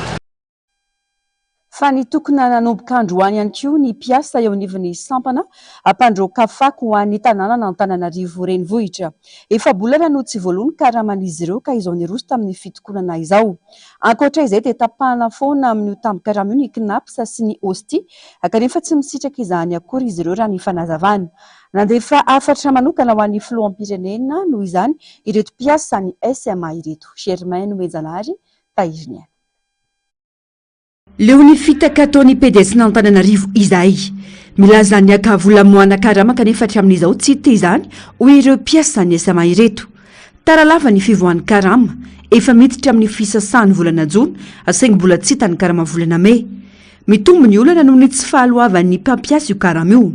Fa nitokona nanomboka androany ihany koa ny mpiasa eo anivon'ny sampana mpandroaka fako ho an'ny tanànan'Antananarivo Renivohitra. Efa-bolana no tsy voaloa ny karaman'izy ireo ka izao niroso tamin'ny fitokonana izao. Ankoatra izay dia tapahana foana amin'io tambin-karama io ny Cnaps sy ny Ostie kanefa tsy misitraka izany akory izy ireo raha ny fanazavana. Nandefa hafatra manokana ho an'ny filoham-pirenena noho izany ireto mpiasan'ny SMA ireto. Germain Nomenjanahary, Tahiriniaina. Leo ny fitaka ataon'ny PDS-n'Antananarivo izahay. Milaza ny haka vola moana karama kanefa hatramin'izao tsy hita izany, hoy ireo mpiasan'ny SMA ireto. Tara lava ny fivoahan'ny karama, efa miditra amin'ny fisasahan'ny volana jona saingy mbola tsy hita ny karama volana mey. Mitombo ny olana noho ny tsy fahaloavan'ny mpampiasa io karama io.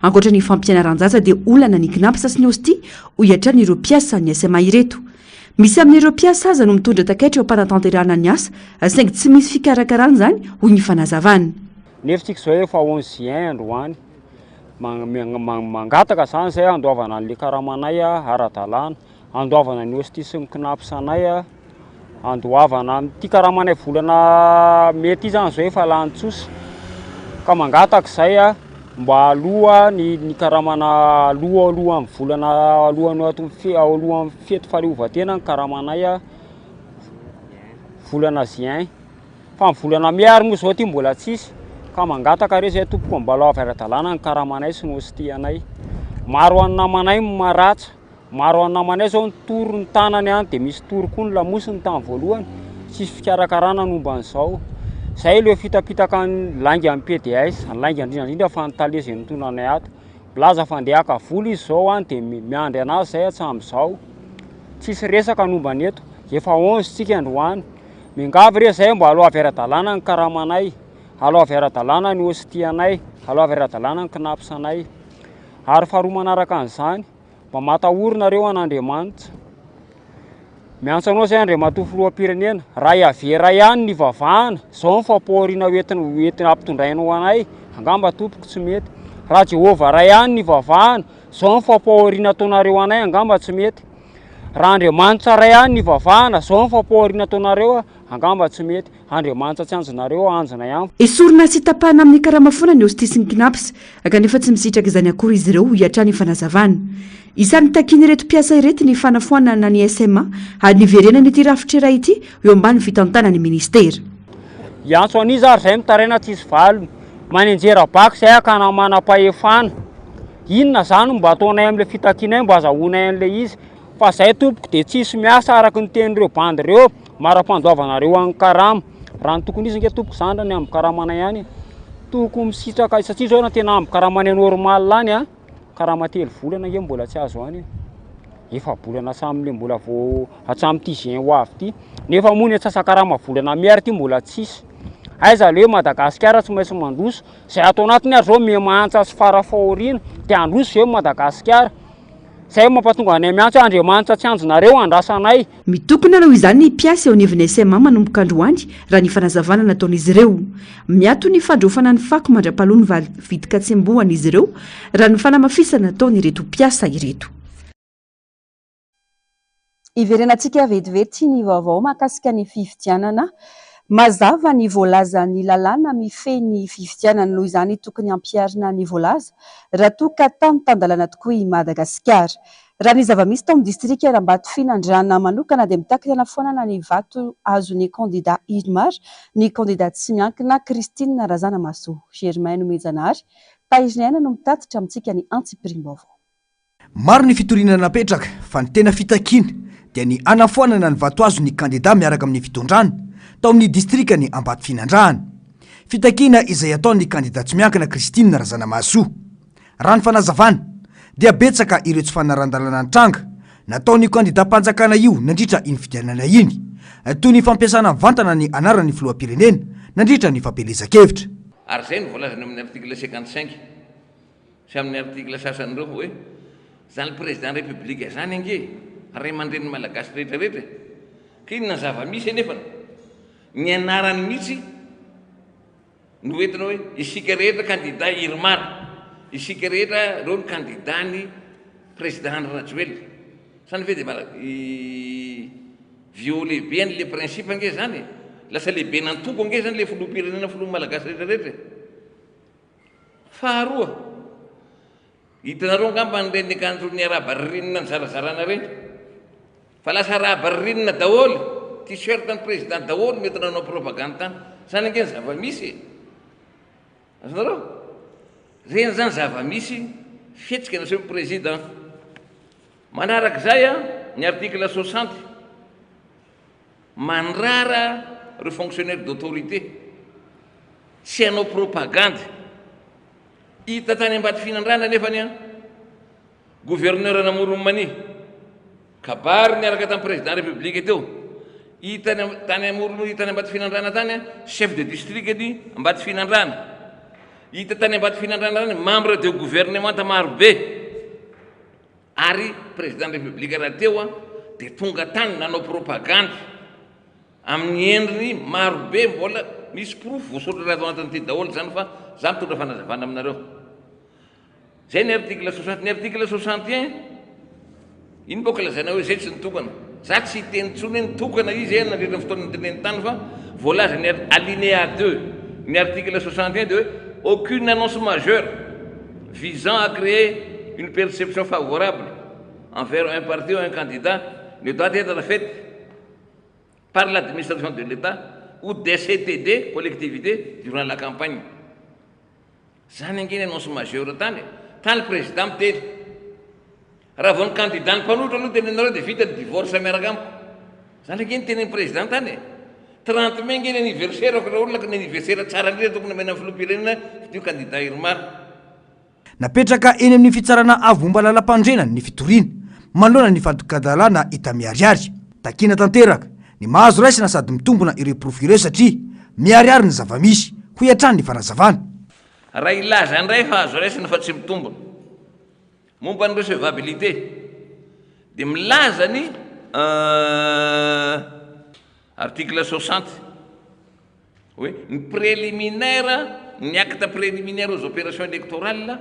Ankoatra ny fampianaran-jaza dia olana ny Cnaps sy ny Ostie, hoy hatrany ireo mpiasan'ny SMA ireto. Misy amin'ireo mpiasa aza no mitondra takaitra eo am-panatanterahana ny asa, saingy tsy misy fikarakarana izany, hoy ny fanazavana. Nefa tsika izao efa onze juin androany, mangataka izany izay handoavana an'ilay karamanay ara-dalàna, handoavana ny ostie sy ny cnaps anay, handoavana an'ity karamanay volana mey ity izany izao efa lany tsosa, ka mangataka izay. Mba aloha ny ny karamana aloha alohan'ny volana alohan'ny ato fe alohan'ny fety fahaleovantena ny karamanay a volana juin fa ny volana mey ary moa zao ty mbola tsisy ka mangataka re zay tompoko mba aloavy ara-dalàna ny karamanay sy ny ostie anay maro an'ny namanay no maratra Maro an'ny namanay zao nitory ny tanany any dia misy tory koa ny lamosiny tamin'ny voalohany, tsisy fikarakarana ny momba an'izao. Zay ilay fitapitaka ny lainga amin'ny PDS, ny lainga indrindra indrindra fa ny tale izay nitondra anay ato. Milaza fa andeha haka vola izy zao any dia miandry anazy zay hatramin'izao. Tsisy resaka ny momba ny eto. Efa 11 tsika androany. Miangavy re zay mba aloavy ara-dalàna ny karamanay, aloavy ara-dalàna ny ostie anay, aloavy ara-dalàna ny cnaps anay. Ary faharoa manaraka an'izany, Mba matahory nareo an'Andriamanitra. Miantso anao zay Andriamatoa Filoham-pirenena, raha Yaveh Ray ihany no ivavahana, zao ny fampahoriana hoentina hoentina ampitondrainao anay, angamba tompoko tsy mety. Raha Jehovah Ray ihany no ivavahana, zao ny fampahoriana ataonareo anay, angamba tsy mety. Raha Andriamanitra ray ihany no ivavahana, zao ny fampahoriana ataonareo a, angamba tsy mety. Andriamanitra tsy anjonareo, anjona ihany. Esorina sy tapahana amin'ny karama foana ny Ostie sy ny Cnaps, kanefa tsy misitraka izany akory izy ireo, hoy hatrany ny fanazavana. Isan'ny takian'ireto mpiasa ireto ny fanafoanana ny SMA ary ny hiverenan'ity rafitra iray ity eo ambany fitantanan'ny minisitera. Hiantso an'iza ary zay mitaraina tsisy valiny. Manenjera bac zay hakana manam-pahefana. Inona zany no mba ataonay amin'ilay fitakianay mba azahoanay an'ilay izy. Fa zay tompoko dia tsisy miasa araka ny tenin'ireo bandy ireo mara-pandoavanareo an'ny karama. Raha ny tokony izy ange tompoko zany raha ny ambin-karamanay any tokony misitraka satria zao raha tena ambin-karamanay normal any a, karama telo volana ange mbola tsy azo any e. Efa-bolana hatramin'ilay mbola vao hatramin'ity juin ho avy ity. Nefa moa ny antsasa-karama volana mey ary ity mbola tsisy. Aiza le hoe Madagasikara tsy maintsy mandroso. Izay ato anatiny ary zao miha mahantra sy fara fahoriana dia handroso ve Madagasikara? Zay mampatonga anay miantso hoe Andriamanitra tsy anjonareo andrasanay. Mitokona noho izany ny mpiasa eo anivon'ny SMA manomboka androany, raha ny fanazavana nataon'izy ireo. Miato ny fandrofana ny fako mandra-paloha ny valy vidin-katsembohan'izy ireo, raha ny fanamafisana nataon'ireto mpiasa ireto. Hiverenantsika vetivety ny vaovao mahakasika ny fifidianana. Mazava ny voalazan'ny lalàna mifehy ny fifidianana, noho izany tokony hampiharina ny voalaza raha toa ka tany tan-dalàna tokoa i Madagasikara. Raha ny zava-misy tao amin'ny distrikan'Ambatofinandrahana manokana dia mitaky ny hanafoanana ny vato azon'ny kandida Irmar ny kandida tsy miankina Christine Razanamahasoa. Germain Nomenjanahary, Tahiriniaina no mitatitra amintsika ny antsipiriam-baovao. Maro ny fitoriana napetraka fa ny tena fitakiana dia ny hanafoanana ny vato azon'ny kandida miaraka amin'ny fitondrana tao amin'ny distrikan'i Ambatofinandrahana. Fitakiana izay ataon'ny kandida tsy miankina Christine Razanamahasoa. Raha ny fanazavana dia betsaka ireo tsy fanaran-dalana nitranga nataon'io kandidam-panjakana io nandritra iny fidianana iny, toy ny fampiasana mivantana ny anaran'ny filoham-pirenena nandritra ny fampielezan-kevitra. Ary izay no voalazany ao amin'ny article 55. Sy amin'ny article sasany ireo fa hoe zany président république zany ange ray aman-drenin'ny malagasy rehetra rehetra e! Ka inona ny zava-misy anefany? Ny anarany mihitsy no entina hoe isika rehetra candidat IRMAR, isika rehetra ireo ny candidat ny président Andry Rajoelina. Zany ve dia mba violer be an'le principe ange zany e! Lasa lehiben'antoko ange zany le filoham-pirenena filoha malagasy rehetra rehetra e! Faharoa, hitanareo angamba an'ireny akanjon'ny araba ririnina nizarazarana ireny, fa lasa araba ririnina daholo, t-shirt an'ny président daholo no entina hanao propagande tany. Izany ange ny zava-misy e! Azonareo? Ireny izany zava-misy, fihetsika nasehon'ny président. Manarak'izay ny article 60, mandrara ireo fonctionnaires d'autorité tsy hanao propagandy. Hita tany Ambatofinandrana anefa ny an, gouverneur Namoron'i Mania, kabary niaraka tamin'ny président république teo. Hita tany Amoron'i tany Ambatofinandrana tany chef de district ny Ambatofinandrana. Hita tany Ambatofinandrana tany membre de gouvernement marobe. Ary président république rahateo dia tonga tany nanao propagandy. Amin'ny endriny maro be mbola misy porofo voasoratra ato anatin'ity daholo izany fa za mitondra fanazavana aminareo. Zay ny article 60. Ny article 61 iny boka lazaina hoe zay tsy nitokana. Za tsy hiteny intsony hoe nitokana izy eh nandritra ny fotoana niteneny tany fa voalaza ny alinéa 2 ny article 61 dia hoe aucune annonce majeure visant à créer une perception favorable envers un parti ou un candidat ne doit être faite par l'administration de l'Etat ou des CTD, collectivités, durant la campagne. Zany ange ny annonce majeure tany e. Tany président miteny. Raha vao ny candidat ny mpanohitra aloha teneninareo dia vita ny divorce miaraka amiko. Zany ange ny tenin'ny président tany e. 30 mai ange ny anniversaire-ko raha olona ka ny anniversaire tsara indrindra tokony omena ny filoham-pirenena fidio candidat Irmar. Napetraka eny amin'ny Fitsarana Avo momba Lalampanorenana ny fitoriana manoloana ny fandikan-dalàna hita miharihary. Takiana tanteraka ny mahazo raisina sady mitombina ireo porofo ireo satria miharihary ny zava-misy, hoy hatrany ny fanazavana. Raha hilaza indray fa azo raisina fa tsy mitombina momba ny recevabilité dia milaza ny article 60. Hoe ny préliminaire, ny acte préliminaire aux opérations électorales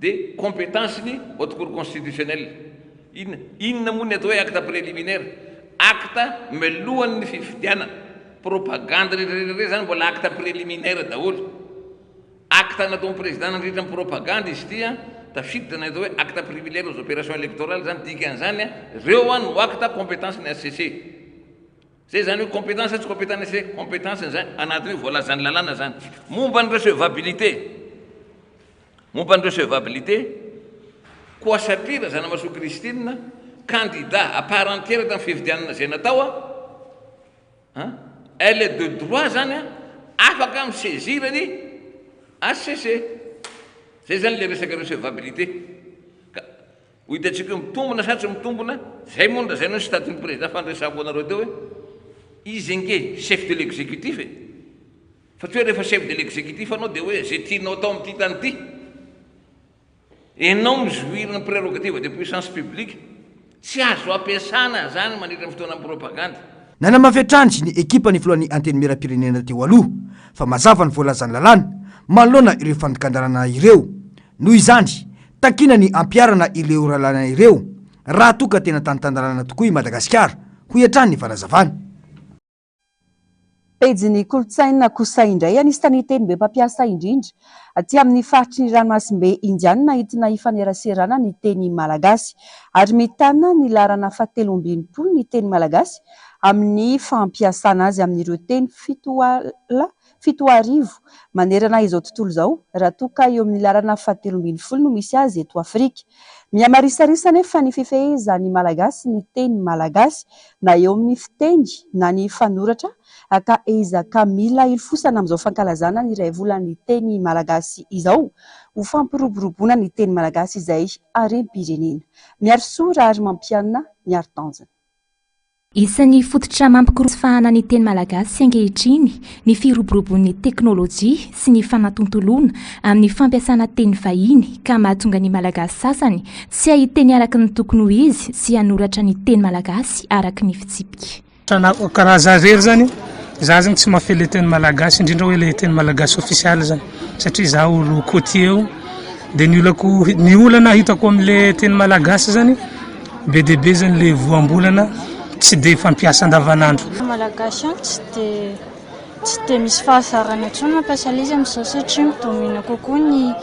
dia compétence ny Haute Cour constitutionnelle. Inona, inona moa ny atao hoe acte préliminaire? Acte mialohan'ny fifidianana. Propagande rehetra rehetra ireny zany mbola acte préliminaire daholo. Acte nataon'ny président nandritra ny propagande izy ity an, tafiditra ny atao hoe acte préliminaire aux opérations électorales zany, dikan'izany an, ireo an no acte compétence ny HCC. Zay zany hoe compétence sa tsy compétence ny HCC? Compétence zany, anatin'io voalazan'ny lalàna zany. Momba ny recevabilité, momba ny recevabilité, koa satria Razanamahasoa Christine, candidat à part entière tamin'ny fifidianana izay natao an, An! Elle est de droit zany an, afaka mi saisir ny HCC. Zay zany le resaka recevabilité. Ka ho hitantsika eo mitombona sa tsy mitombona, zay moa no lazaina hoe statut-n'ny président fa niresahako anareo teo hoe izy ange chef de l'exécutif e! Fa tsy hoe rehefa chef de l'exécutif anao dia hoe ze tianao atao amin'ity tany ity. Enao mi-jouir ny prérogative de puissance publique, tsy azo ampiasana zany mandritra ny fotoanan'ny propagandy. Nanamafy hatrany ny ekipan'ny filohan'ny Antenimierampirenena teo aloha fa mazava ny voalazan'ny lalàna manoloana ireo fandikan-dalàna ireo. Noho izany, takiana ny hampiharana ireo lalàna ireo raha toa ka tena tany tan-dalàna tokoa i Madagasikara, hoy hatrany ny fanazavana. Pejin'ny kolontsaina kosa indray, anisan'ny teny be mpampiasa indrindra aty amin'ny faritry ny ranomasimbe Indianina entina hifaneraserana ny teny malagasy. Ary mitana ny laharana fahatelo ambin'ny ny teny malagasy amin'ny fampiasana azy amin'ireo teny 7007 manerana izao tontolo izao raha toa ka eo amin'ny laharana fahatelo ambin'ny folo no misy azy eto Afrika. Mihamarisarisa anefa ny fifehezan'ny Malagasy ny teny malagasy na eo amin'ny fiteny na ny fanoratra ka ezaka mila ilofosana amin'izao fankalazana ny iray volan'ny teny malagasy izao ho fampiroboroboana ny teny malagasy izay harem-pirenena. Miarisoa Raharimampianina Miaritanjona. Isan'ny fototra mampikorotsifahana ny teny malagasy ankehitriny ny firoborobon'ny teknolojia sy ny fanatontoloana amin'ny fampiasana teny vahiny ka mahatonga ny Malagasy sasany tsy hahiteny araka ny tokony ho izy sy hanoratra ny teny malagasy araka ny fitsipika. Ka raha za irery zany, za zany tsy mahafehy le teny malagasy indrindra hoe le teny malagasy ofisialy zany satria za olo côtier io de ny olako ny olana hitako amle teny malagasy zany Be dia be zany le voambolana tsy dia fampiasa andavanandro. Malagasy ihany tsy dia tsy dia misy fahazarana intsony mampiasa ilay izy amin'izao satria mi-domine kokoa ny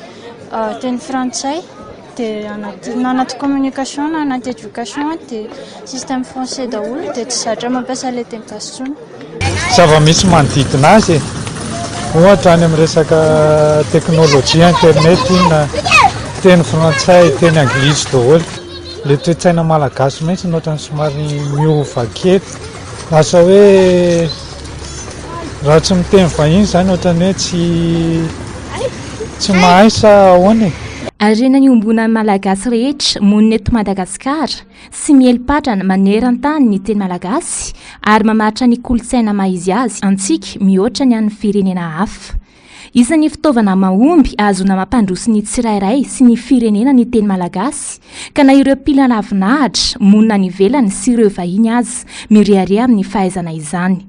teny frantsay dia anaty na anaty communication na anaty éducation dia système français daholo dia tsy zatra mampiasa ilay teny gasy intsony. Zava-misy manodidina azy e! Ohatra any amin'ny resaka teknolojia, internet inona, teny frantsay, teny anglisy daholo. Ilay toe-tsaina malagasy mihitsy no ohatran'ny somary miova kely. Lasa hoe raha tsy miteny vahiny izany ohatran'ny hoe tsy tsy mahay sa ahoana e? Harena iombonan'ny Malagasy rehetra monina eto Madagasikara sy mieli-patrana maneran-tany ny teny malagasy ary mamaritra ny kolontsaina maha izy azy antsika mihoatra ny an'ny firenena hafa. Isan'ny fitaovana mahomby ahazoana mampandroso ny tsirairay sy ny firenena ny teny malagasy ka na ireo mpila ravinahitra monina any ivelany sy ireo vahiny aza mirehareha amin'ny fahaizana izany.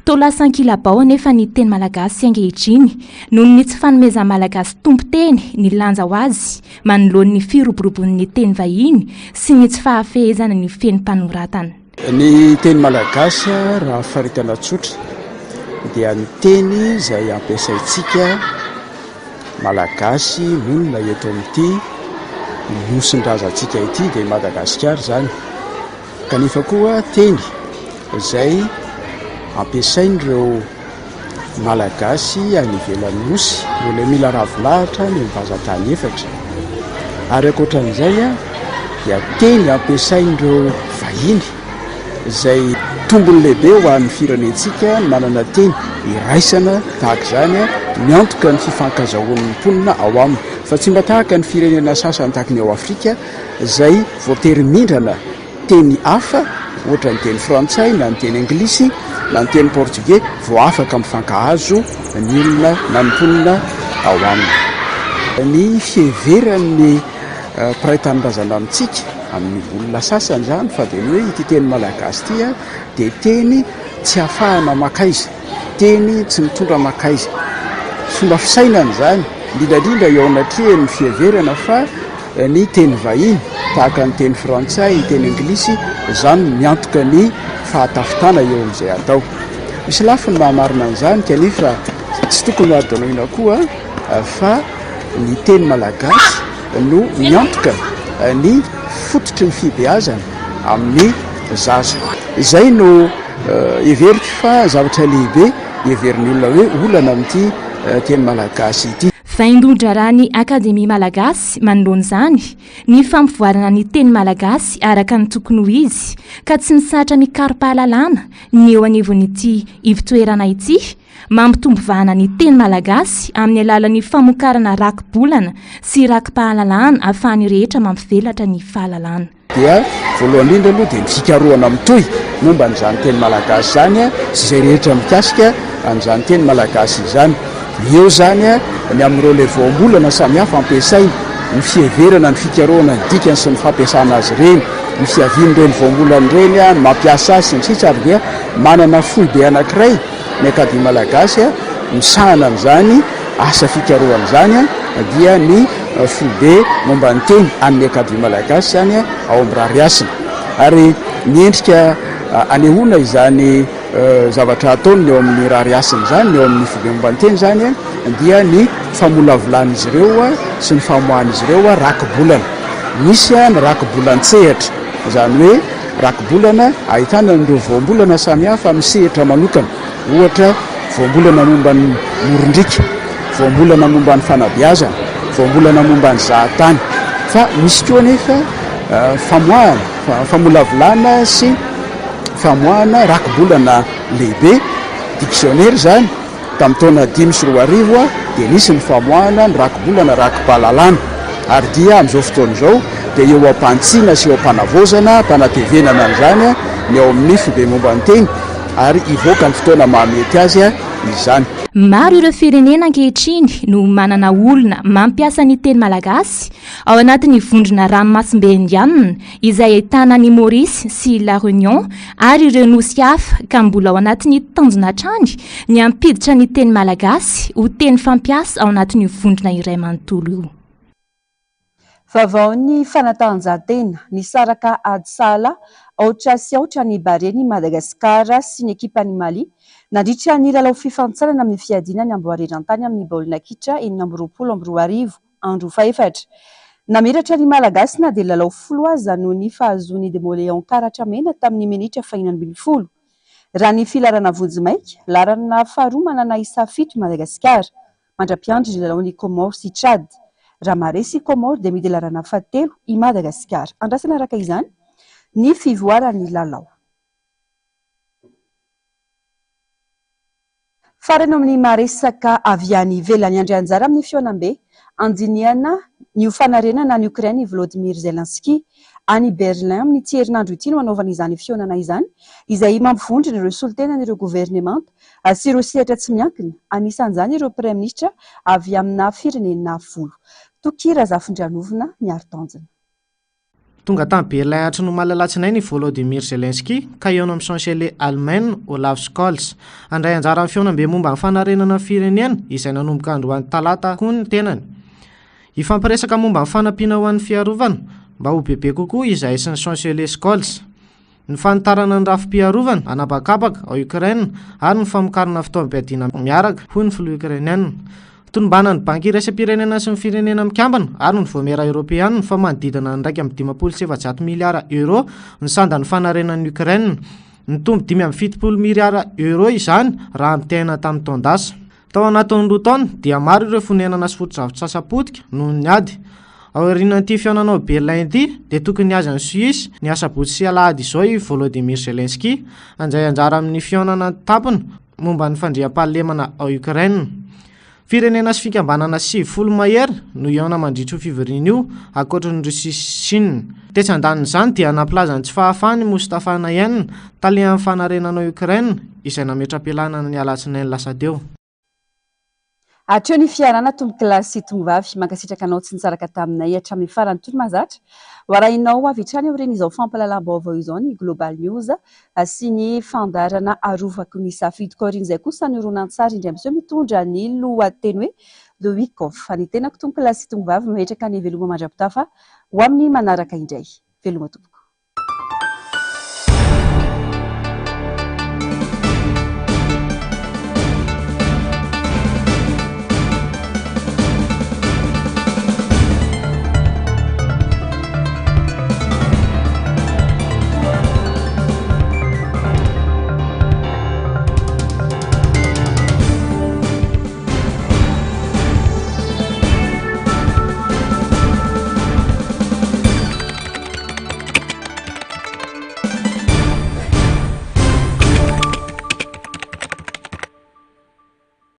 Toa lasa ankilabao anefa ny teny malagasy ankehitriny noho ny tsy fanomezan'ny Malagasy tompon-teny ny lanja ho azy manoloan'ny firoborobon'ny teny vahiny sy ny tsy fahafehezana ny feni-panoratana. Ny teny malagasy raha faritana tsotra dia ny teny izay ampiasaintsika malagasy monina eto amin'ity nosin-drazantsika ity dia i Madagasikara izany. Kanefa koa teny izay ampiasain'ireo Malagasy any ivelan'ny Nosy, ireo ilay mila ravinahitra any amin'ny vazan-tany efatra. Ary ankoatran'izay dia teny ampiasain'ireo vahiny izay tombony lehibe ho an'ny firenentsika ny manana teny iraisana tahaka izany, miantoka ny fifankazahoan'ny mponina ao aminy. Fa tsy mba tahaka ny firenena sasany tahaka ny ao Afrika izay voatery mindrana teny hafa, ohatra ny teny frantsay na ny teny anglisy na ny teny portugais vao afaka mifankahazo ny olona na ny mponina ao aminy. Ny fiheveran'ny mpiray tanindrazana amintsika, amin'ny olona sasany izany fa dia ny hoe ity teny malagasy ity dia teny tsy ahafahana mankaiza, teny tsy mitondra mankaiza. Fomba fisainana izany, indrindra indrindra eo anatrehan'ny fiheverana fa. ny teny vahiny tahaka ny teny frantsay, ny teny anglisy, izany no miantoka ny fahatafitana eo amin'izay atao. Misy lafiny mahamarina an'izany kanefa tsy tokony ho hadinoina koa fa ny teny malagasy no miantoka ny fototry ny fibeazana amin'ny zaza. Izay no heveriko fa zavatra lehibe heverin'ny olona hoe olana amin'ity teny malagasy ity. Vaindohan-draharahan'ny Akademia Malagasy manoloana izany ny fampivoarana ny teny malagasy araka ny tokony ho izy ka tsy misahatra mikaro-pahalalana ny eo anivon'ity ivotoerana ity mampitombo vahana ny teny malagasy amin'ny alalan'ny famokarana rakibolana sy raki-pahalalana ahafahan'ny rehetra mampivelatra ny fahalalana. Dia voalohany indrindra aloha dia ny fikarohana mitohy momba an'izany teny malagasy izany sy izay rehetra mikasika an'izany teny malagasy izany. Eo izany ny amin'ireo ilay voambolana samihafa ampiasaina, ny fiheverana, ny fikarohana ny dikany sy ny fampiasana azy ireny, ny fiavian'ireny voambolana ireny, ny mampiasa azy sy ny sisa ary dia manana foibe anankiray ny Akademia Malagasy misahana an'izany asa fikarohana izany dia ny foibe momba ny teny an'ny Akademia Malagasy izany ao amin'ny Rarihasina. Ary ny endrika anehoana izany zavatra ataony ny eo amin'ny Rarihasina izany, ny eo amin'ny foibe momba ny teny izany dia ny famolavolan'izy ireo sy ny famoahan'izy ireo rakibolana. Misy ny rakibolan-tsehatra, izany hoe Rakibolana ahitana an'ireo voambolana samihafa amin'ny sehatra manokana, ohatra, voambolana momba ny moron-driaka, voambolana momba ny fanabeazana, voambolana momba ny zahatany. Fa misy koa anefa famoahana, famolavolana sy famoahana rakibolana lehibe, dictionnaire izany. Tamin'ny taona 2005 dia nisy ny famoahana ny rakibolana raki-pahalalana ary dia amin'izao fotoana izao dia eo am-panitsiana sy eo am-panavaozana, am-panatevenana an'izany ny ao amin'ny foibe momba ny teny ary hivoaka amin'ny fotoana mahamety azy izany. Maro ireo firenena ankehitriny no manana olona mampiasa ny teny malagasy ao anatin'ny vondrona ranomasimbe Indianina izay ahitana an'i Maurice sy La Réunion ary ireo nosy hafa ka mbola ao anatin'ny tanjona hatrany ny hampiditra ny teny malagasy ho teny fampiasa ao anatin'io vondrona iray manontolo io. Vaovaon'ny fanatanjahantena, nisaraka ady sahala aotra sy aotra ny Barean'i Madagasikara sy ny ekipan'i Mali nandritra ny lalao fifanintsanana amin'ny fiadiana ny amboara eran-tany amin'ny baolina kitra 2026. Andro fahefatra. Namiratra ny Malagasy na dia lalao folo aza noho ny fahazoan'i Demoléon karatra mena tamin'ny minitra fahiny 16. Raha ny filaharana vonjimaika, laharana faharoa manana isa fito i Madagasikara. Mandra-piandry ny lalaon'i Comores sy Tchad. Raha maharesy i Comores dia midy laharana fahatelo i Madagasikara. Andrasana araka izany ny fivoaran'ny lalao. Farany eo amin'ny maha resaka avy any ivelany. Handray anjara amin'ny fihaonambe handinihana ny ho fanarenana an'i Ukraine i Volodymyr Zelensky. Any Berlin amin'ity herinandro ity no hanaovana izany fihaonana izany, izay mampivondrona ireo solontenan'ireo governemanta sy ireo sehatra tsy miankina, anisan'izany ireo praiminisitra avy amina firenena folo. Toky Razafindranovona, Miaro Tanjona. Tonga tany Berlin hatry ny omaly alatsinainy i Volodymyr Zelensky ka hihaona amin'ny chancelier Alemaina Olaf Scholz. Handray anjara amin'ny fihaonambe momba ny fanarenana ny firenena izay nanomboka androany talata koa ny tenany. Hifampiresaka momba ny fanampiana ho an'ny fiarovana mba ho bebe kokoa izahay sy ny chancelier Scholz. Ny fanitarana ny rafi-piarovana an'habakabaka ao Ukraine ary ny famokarana fitaovam-piadiana miaraka, hoy ny filoha Ukrainiana. Tonombanan'ny Banky Iraisam-pirenena sy ny Firenena Mikambana ary ny Vaomiera Eoropeana fa manodidina ny 451 miliara Euro ny sandan'ny fanarenan'i Ukraine. Nitombo 75 miliara Euro izany raha ampitahaina tamin'ny taon-dasa. Tao anatin'ny roa taona dia maro ireo fonenana sy fotodrafitrasa potika noho ny ady. Aorianan'ity fihaonana ao Berlin ity dia tokony hihazo an'i Suisse ny asabotsy sy alahady izao i Volodymyr Zelensky handray anjara amin'ny fihaonana an-tampony momba ny fandriampahalemana ao Ukraine. Firenena sy fikambanana 90 mahery no hihaona mandritra io fivoriana io ankoatry ny Russie sy Chine. Tetsy andanin'izany dia nampilaza ny tsy fahafahany i Mustafa Nayen, talehan'ny fanarenana ao Ukraine, izay nametra-pialana ny alatsinainy lasa teo. Hatreo ny fiarahana tompokolahy sy tompovavy, mankasitraka anao tsy nisaraka taminay hatramin'ny farany toy ny mahazatra. Ho arahinao avy hatrany aorian'izao fampahalalam-baovao izao ny Global News sy ny fandaharana Arovako ny safidiko. Aorian'izay kosa ny horonantsary indray miseho mitondra ny lohateny hoe The Week Off. Ny tenako tompokolahy sy tompovavy mametraka ny veloma mandra-pitafa ho amin'ny manaraka indray. Veloma tompoko.